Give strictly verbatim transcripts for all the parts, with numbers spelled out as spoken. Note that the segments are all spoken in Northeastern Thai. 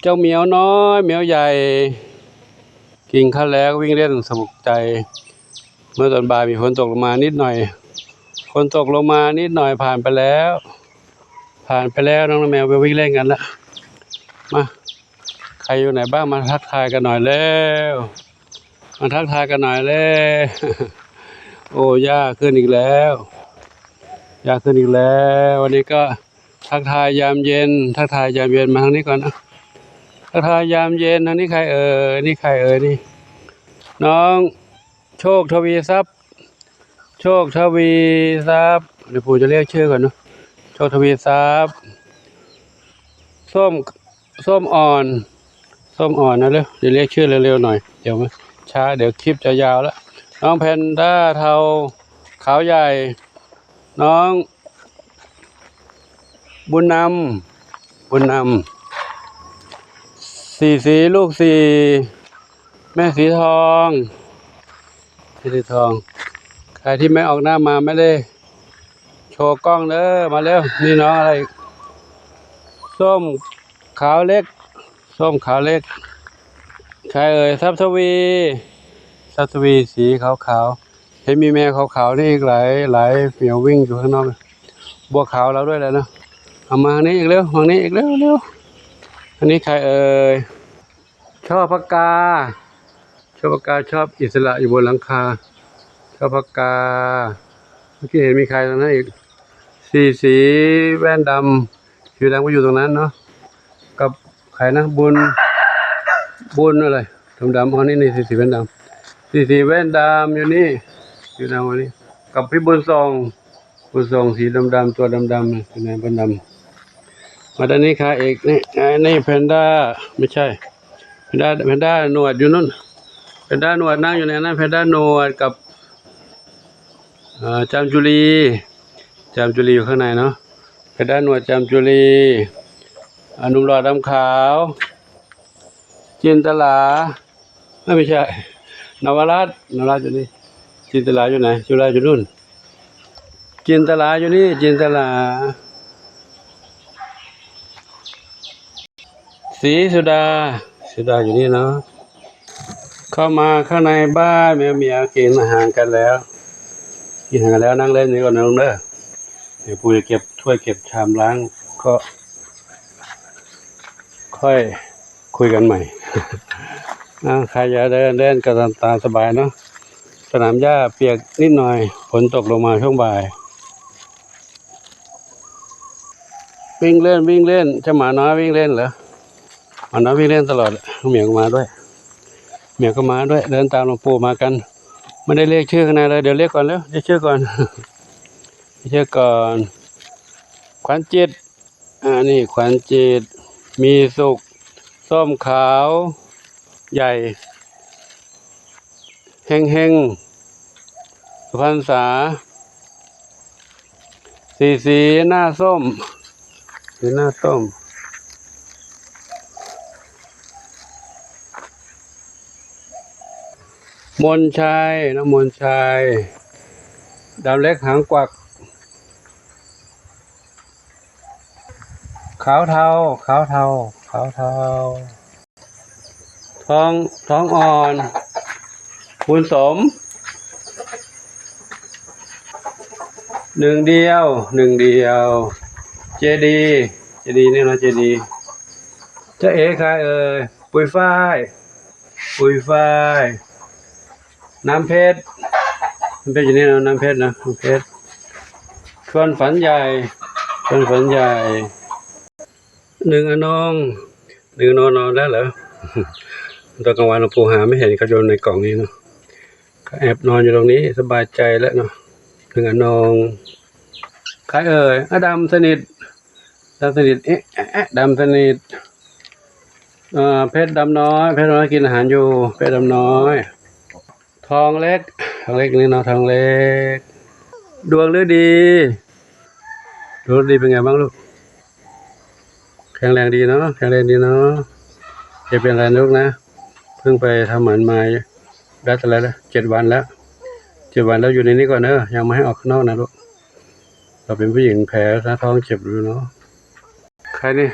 เจ้าเหมียวน้อยเหมียวใหญ่ กินข้าวแล้ววิ่งเล่นสนุกใจ เมื่อตอนบ่ายมีฝนตกลงมานิดหน่อย ฝนตกลงมานิดหน่อยผ่านไปแล้ว ผ่านไปแล้ว น้องแมวไปวิ่งเล่นกันละ มา ใครอยู่ไหนบ้าง มาทักทายกันหน่อยแล้ว มาทักทายกันหน่อยแล้ว โอ้ หญ้าขึ้นอีกแล้ว หญ้าขึ้นอีกแล้ว วันนี้ก็ทักทายยามเย็น ทักทายยามเย็น มาทางนี้ก่อนนะ ทักทายยามเย็น ทางนี้ใครเอ่ย นี่ใครเอ่ย นี่ น้องโชคทวีทรัพย์ โชคทวีทรัพย์ เดี๋ยวปู่จะเรียกชื่อก่อนเนาะ โชคทวีทรัพย์ ส้ม ส้มอ่อน ส้มอ่อนนะเร็ว เดี๋ยวเรียกชื่อเร็วๆหน่อย เดี๋ยวมันช้า เดี๋ยวคลิปจะยาวแล้ว น้องแพนด้าเทาขาวใหญ่ น้องบุญนำ บุญนำ สีสีลูกสี่ แม่สีทอง แม่สีทอง ใครที่ไม่ออกหน้ามาไม่ได้โชว์กล้องเด้อ มาเร็ว นี่น้องอะไรอีก ส้มขาวเล็ก ส้มขาวเล็ก ใครเอ่ย ทรัพย์ทวี ทรัพย์ทวีสีขาวๆ เห็นมีแมวขาวๆนี่อีกหลายหลายเหมียววิ่งอยู่ข้างนอก บัวขาวเราด้วยแหละเนาะ เอามาทางนี้อีกเร็ว ทางนี้อีกเร็วเร็ว อันนี้ใครเอ่ย ช่อพกา ช่อพกาชอบอิสระอยู่บนหลังคา ช่อพกา เมื่อกี้เห็นมีใครตรงนั้นอีก สีสีแว่นดำ สีดำก็อยู่ตรงนั้นเนาะ กับใครนะ บุญ บุญอะไร ดำๆ อ๋อ นี่ นี่ สีสีแว่นดำ สีสีแว่นดำอยู่นี่ อยู่ดำวันนี้ กับพี่บุญส่ง บุญส่งสีดำๆ ตัวดำๆ อยู่ไหน บุญดำ มาด้านนี้ค่ะเอก นี่ ไอ้นี่แพนด้า ไม่ใช่ แพนด้า แพนด้าหนวดอยู่นู่น แพนด้าหนวดนั่งอยู่ในนั้น แพนด้าหนวดกับ เอ่อ จามจุลี จามจุลีอยู่ข้างในเนาะ แพนด้าหนวด จามจุลี อ่า หนุ่มหล่อดำขาว จินตลา เอ้ย ไม่ใช่ นวรัตน์ นวรัตน์อยู่นี่ จินตลาอยู่ไหน จุฬาอยู่นู่น จินตลาอยู่นี่ จินตลา สีสุดา สีสุดาอยู่นี่เนาะ เข้ามาข้างในบ้าน แมวเหมียวกินอาหารกันแล้ว กินอาหารกันแล้ว นั่งเล่นนี่ก่อนนะลุงเด้อ เดี๋ยวปู่จะเก็บถ้วยเก็บชามล้าง ก็ ค่อยคุยกันใหม่ อ่า ใครจะเดินเล่นก็ตาม ตามสบายเนาะ สนามหญ้าเปียกนิดหน่อย ฝนตกลงมาช่วงบ่าย วิ่งเล่น วิ่งเล่น เจ้าหมาน้อยวิ่งเล่นเหรอ หมาน้อยวิ่งเล่นตลอด เหมียวก็มาด้วย เหมียวก็มาด้วย เดินตามหลวงปู่มากัน ไม่ได้เรียกชื่อข้างในเลย เดี๋ยวเรียกก่อนเร็ว เรียกชื่อก่อน เรียกชื่อก่อน ขวัญจิต อ่า นี่ขวัญจิต มีสุข ส้มขาว ใหญ่ เฮงเฮง สุพรรณษา สีสีหน้าส้ม สีหน้าส้ม มนชัย น้องมนชัย ดำเล็กหางกวัก ขาวเทา ขาวเทา ขาวเทา ทอง ทองอ่อน บุญสม หนึ่งเดียว หนึ่งเดียว เจดี เจดีเนี่ยนะ เจดี เจ๊เอ๋ใครเอ่ย ปุยฝ้าย ปุยฝ้าย น้ำเพชร น้ำเพชรอยู่นี่นะ น้ำเพชรนะ น้ำเพชร ชวนฝันใหญ่ ชวนฝันใหญ่ หนึ่งอนง หนึ่งอนงนอนแล้วเหรอ ตอนกลางวันหลวงปู่หาไม่เห็น เขาโยนในกล่องนี้เนาะ เขาแอบนอนอยู่ตรงนี้ สบายใจแล้วเนาะ หนึ่งอนง ใครเอ่ย อ่ะ ดำสนิท ดำสนิท เอ๊ะ เอ๊ะ เอ๊ะ ดำสนิท เอ่อ เพชรดำน้อย เพชรดำน้อยกินอาหารอยู่ เพชรดำน้อย ทองเล็ก ทองเล็กนี่เนาะ ทองเล็ก ดวงฤดี ดวงฤดีเป็นไงบ้างลูก แข็งแรงดีเนาะ แข็งแรงดีเนาะ อย่าเป็นอะไรนะลูกนะ เพิ่งไปทำหมันมา ได้เท่าไหร่แล้ว เจ็ดวันแล้ว เจ็ดวันแล้ว อยู่ในนี้ก่อนเนอะ ยังไม่ให้ออกข้างนอกนะลูก เราเป็นผู้หญิงแพ้นะ ท้องเจ็บอยู่เนาะ ใครนี่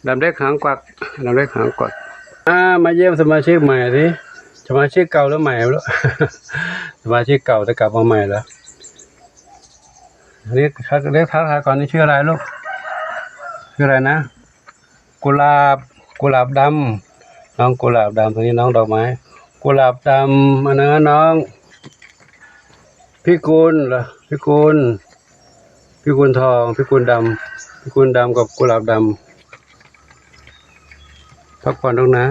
ดำเล็กหางกวัก ดำเล็กหางกวัก อ่า มาเยี่ยมสมาชิกใหม่สิ สมาชิกเก่าหรือใหม่ไม่รู้ สมาชิกเก่าแต่กลับมาใหม่แล้ว เรียก เรียกทักทายก่อน นี่ชื่ออะไรลูก ชื่ออะไรนะ กุหลาบ กุหลาบดำ น้องกุหลาบดำ ตัวนี้น้องดอกไม้ กุหลาบดำ อันนั้นน้อง พิกุลเหรอ พิกุล พิกุลทอง พิกุลดำ พิกุลดำกับกุหลาบดำ พักผ่อนตรงนะ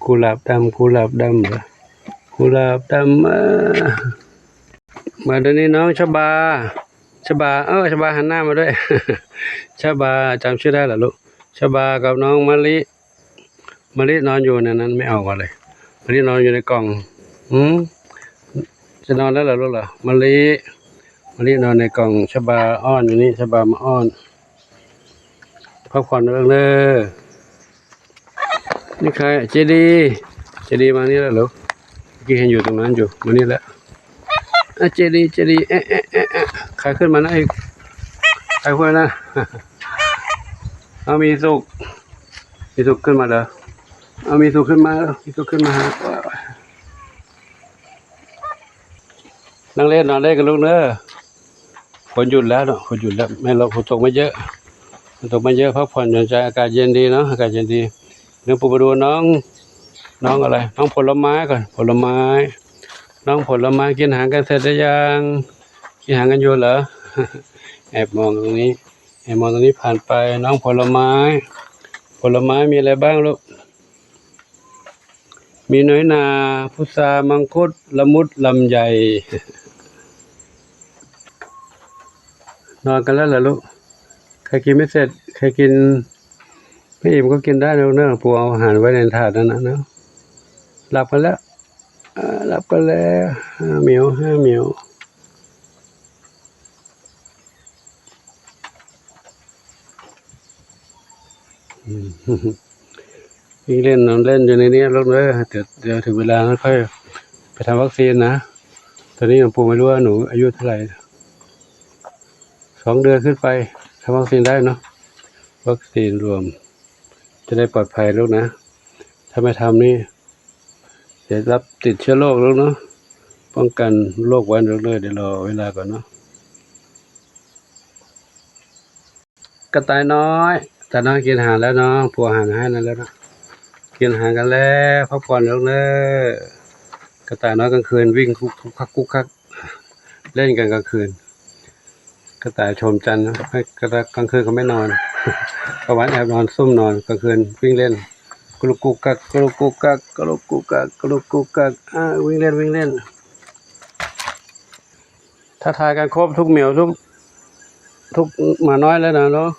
กุหลาบดำ กุหลาบดำเหรอ กุหลาบดำ เออ มาเดี๋ยวนี้น้องชบา ชบา เออ ชบาหันหน้ามาด้วย ชบา จำชื่อได้เหรอลูก ชบากับน้องมะลิ มะลินอนอยู่ในนั้น ไม่ออกมาเลย มะลินอนอยู่ในกล่อง อืม จะนอนแล้วเหรอลูกเหรอ มะลิ มะลินอนในกล่อง ชบาอ้อนอยู่นี่ ชบามาอ้อน พักผ่อนเรื่องเด้อ นี่ใครอะ เจดี เจดีมานี่แล้วเหรอ เมื่อกี้เห็นอยู่ตรงนั้นอยู่ มานี่แล้ว อ่ะ เจดี เจดี เอ๊ะ เอ๊ะ เอ๊ะ เอ๊ะ ใครขึ้นมานะ อีก ใครขึ้นมานะ เอา มีสุข มีสุขขึ้นมาเหรอ เอา มีสุขขึ้นมา มีสุขขึ้นมาหา นั่งเล่น นอนเล่นกันลูกเด้อ ฝนหยุดแล้วเนาะ ฝนหยุดแล้ว ไม่หรอก ฝนตกไม่เยอะ ฝนตกไม่เยอะ พักผ่อนหย่อนใจ อากาศเย็นดีเนาะ อากาศเย็นดี เดี๋ยวปู่ไปดูน้อง น้องอะไร น้องผลไม้ก่อน ผลไม้ น้องผลไม้ กินอาหารกันเสร็จหรือยัง กินอาหารกันอยู่เหรอ แอบมองตรงนี้ แอบมองตรงนี้ ผ่านไป น้องผลไม้ ผลไม้มีอะไรบ้างลูก มีน้อยนา พุทรา มังคุด ละมุด ลำไย นอนกันแล้วเหรอลูก ใครกินไม่เสร็จ ใครกินไม่อิ่มก็กินได้นะ เนอะ ปู่เอาอาหารไว้ในถาดนั่นนะเนาะ หลับกันแล้ว อ่า หลับกันแล้ว ห้าเหมียว ห้าเหมียว อืม วิ่งเล่นนอนเล่นอยู่ในนี้ลูกเอ้ย เดี๋ยว เดี๋ยวถึงเวลาแล้วค่อยไปทำวัคซีนนะ ตอนนี้หลวงปู่ไม่รู้ว่าหนูอายุเท่าไหร่ สองเดือนขึ้นไป ทำวัคซีนได้เนาะ วัคซีนรวม จะได้ปลอดภัยลูกนะ ถ้าไม่ทำนี่ เดี๋ยวรับติดเชื้อโรคลูกเนาะ ป้องกันโรคไว้ลูกเอ้ย เดี๋ยวรอเวลาก่อนเนาะ กระต่ายน้อย กระต่ายน้อยกินอาหารแล้วเนาะ ปู่เอาอาหารให้นั่นแล้วเนาะ กินอาหารกันแล้ว พักผ่อนลูกเด้อ กระต่ายน้อยกลางคืนวิ่งกุ๊กคักกุ๊กคัก เล่นกันกลางคืน กระต่ายชมจันทร์นะ ไม่ กระต่ายกลางคืนเขาไม่นอน กลางวันแอบนอนซุ่มนอน กลางคืนวิ่งเล่น กรุกกุกกัก กรุกกุกกัก กรุกกุกกัก กรุกกุกกัก อ่า วิ่งเล่น วิ่งเล่น ทักทายกันครบทุกเหมียว ทุก ทุกหมาน้อยแล้วนะเนาะ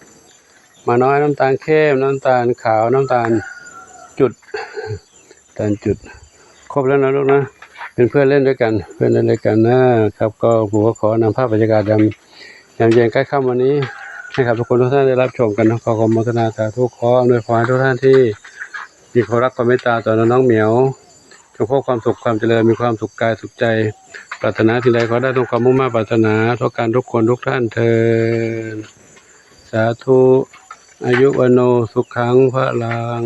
หมาน้อย น้ำตาลเข้ม น้ำตาลขาว น้ำตาลจุด น้ำตาลจุด ครบแล้วนะลูกนะ เป็นเพื่อนเล่นด้วยกัน เพื่อนเล่นด้วยกันนะครับ ก็ผมก็ขอนำภาพบรรยากาศยาม ยามเย็นใกล้ค่ำวันนี้ ให้กับทุกคนทุกท่านได้รับชมกันนะ ขอขออนุโมทนาสาธุ ขออำนวยพรให้ทุกท่านที่มีความรักความเมตตาต่อน้องเหมียว จงพบความสุขความเจริญ มีความสุขกายสุขใจ ปรารถนาสิ่งใดขอได้สมความมุ่งมา่ปรารถนา ทุกการทุกคนทุกท่านเทอญ สาธุ อายุวัณโณ สุขัง พลัง